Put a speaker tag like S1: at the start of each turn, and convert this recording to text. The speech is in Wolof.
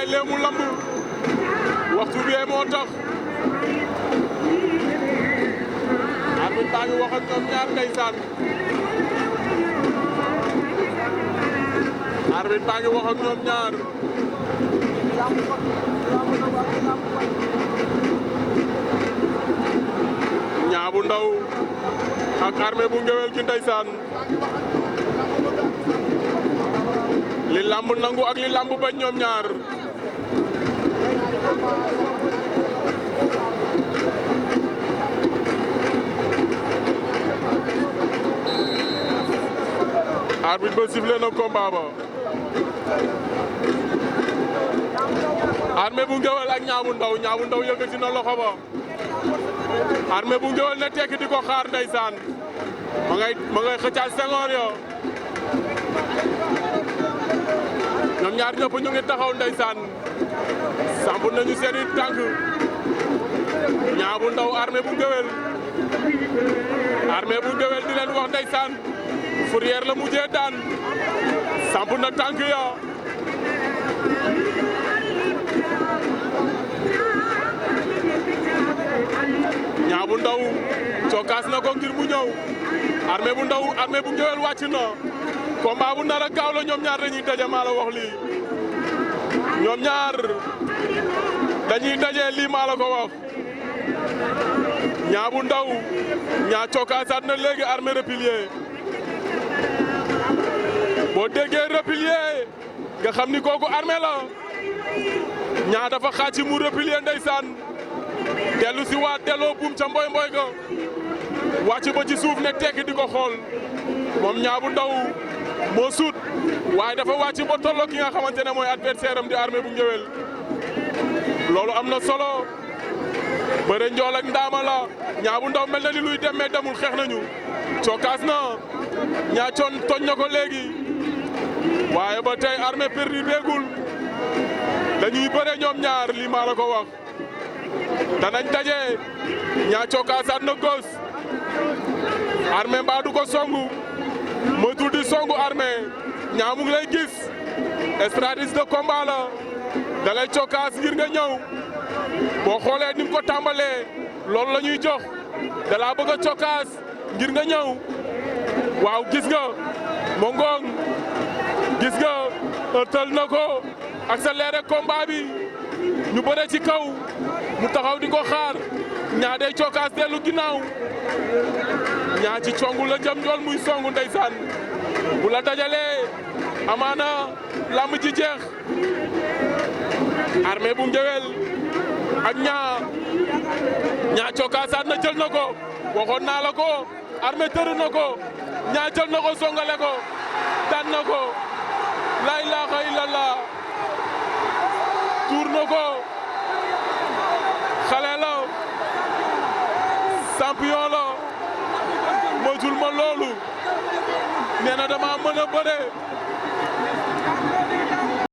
S1: ay léemu lamb waxtu bi moo tax arbitre baa ngi wax ak ñoom ñaar ndeysaan arbitre baa ngi wax ak ñoom ñaar Niang bu Ndaw ak Armé bu Ngéwél gi ndeysaan li lamb nangu ak li lamb bañ ñoom ñaar arbitre ba sifflé na combat ba Armé bu Ngéwél ak Niang bu Ndaw yëkkati na loxo ba Armé bu Ngéwél ne tekki di ko xaar ndeysaan ma ngay xëccaat sengoor yo ñoom ñaar ñëpp ñu ngi taxaw ndeysaan samp nañu seeni tànk Niang bu Ndaw Armé bu Ngéwél di leen wax ndeysaan Fourrière la mujjee daan samp na tànk ya Niang bu Ndaw cokkaas na ko ngir mu ñëw Armé bu Ndaw Armé bu Ngéwél wàcc na combat bu nar a gaaw la ñoom ñaar dañuy daje maa la wax lii ñoom ñaar dañuy daje lii maa la ko wax Niang bu Ndaw Niang cokkaasaat na léegi Armé replier boo déggee replier nga xam ni kooku Armé la Niang dafa xàcc mu replier ndeysaan dellu si waat delloo buum ca mboy ga wàcc ba ci suuf ne tekki di ko xool moom Niang bu Ndaw moo suut waaye dafa wàcc ba tolloo ki nga xamante ne mooy adversaire am di Armé bu Ngéwél loolu am na solo bëre njool ak ndaama la Niang bu Ndaw mel na ni luy dem mais demul xeex nañu cokkaas na Niang toñ na ko léegi waaye ba tey Armé perdu déggul dañuy bëre ñoom ñaar lii maa la ko wax danañ daje Niang cokkaasaat na gos Armé mbaa du ko songu moytul di songu Armé Niang mu ngi lay gis stratégie de combat la da lay cokkaas ngir nga ñëw boo xoolee ni mu ko tàmbalee loolu la ñuy jox da laa bëgg a cokkaas ngir nga ñëw waaw gis nga mo ngoog gis nga ëttal na ko accéléré combat bi ñu bëre ci kaw mu taxaw di ko xaar Niang day cokkaas dellu ginnaaw Niang ci congu la jëm njool muy songu ndeysaan bu la dajalee amaana lamb ji jeex Armé bu Ngéwél ak Niang cokkaasaat na jël na ko waxoon naa la ko Armé tëru na ko Niang jël na ko songale ko daan na ko la ilaha illallah tuur na ko xale la champion la moytul ma loolu nee na dama mën a bëre